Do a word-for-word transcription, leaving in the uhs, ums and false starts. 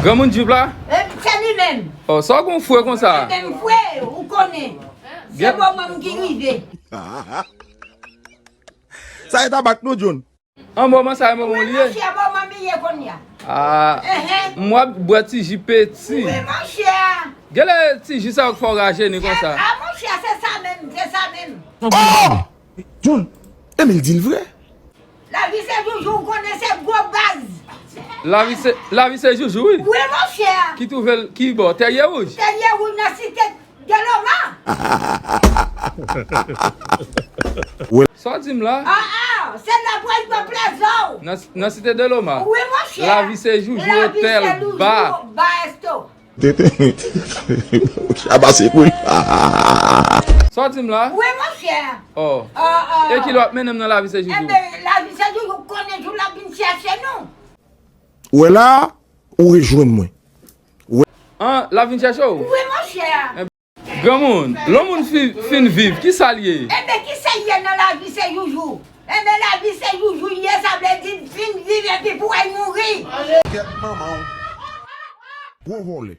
Granmoun Djib la? E, se li menm. Oh, sa w gen yon fre konsa? Menm fre, ou konnen. Se Gen- bon manm ki rive. Sa e tabak nou, John. An bon, man, sa e manman w li ye? Monchè, bon manm li ye kounye a. Ah, Ehe. m w ap bwè ti ji peti. Wi, monchè. Genlè ti ji sa yo k fè w raje ni konsa. Ah, monchè, se sa menm, se sa menm. Oh! John, Emil di l vre. Lavi se joujou, ou konnen se gwo baz. Lavi se, lavi se joujou, wi. Wi, monchè. Ki twouve l ki bò? Tèrye Wouj. Tèrye Wouj nan site Deloma. Sa w di m la? Ah, ah, se la pou al pran plèzè w. Nan, nan site Deloma? Wi, monchè. Lavi se joujou, otèl, ba. Ba, esto. Chaba se pou l. Sa w di m la? Wi, monchè. Oh. Ah, ah. E ki lè w ap mennen m nan lavi se joujou? Enben, lavi se joujou, ou konnen jou l ap vin chèche nou. Ou wè la, ou rejwenn mwen. An, l ap vin chèche w? Wi, monchè. Granmoun, lè yon moun fi, fin viv, ki sa l ye? Enben, ki sa l ye nan lavi se joujou? Enben, lavi se joujou l ye, sa vle di l fin viv epi pou al mouri. Kèt manman w. Gwo vòlè.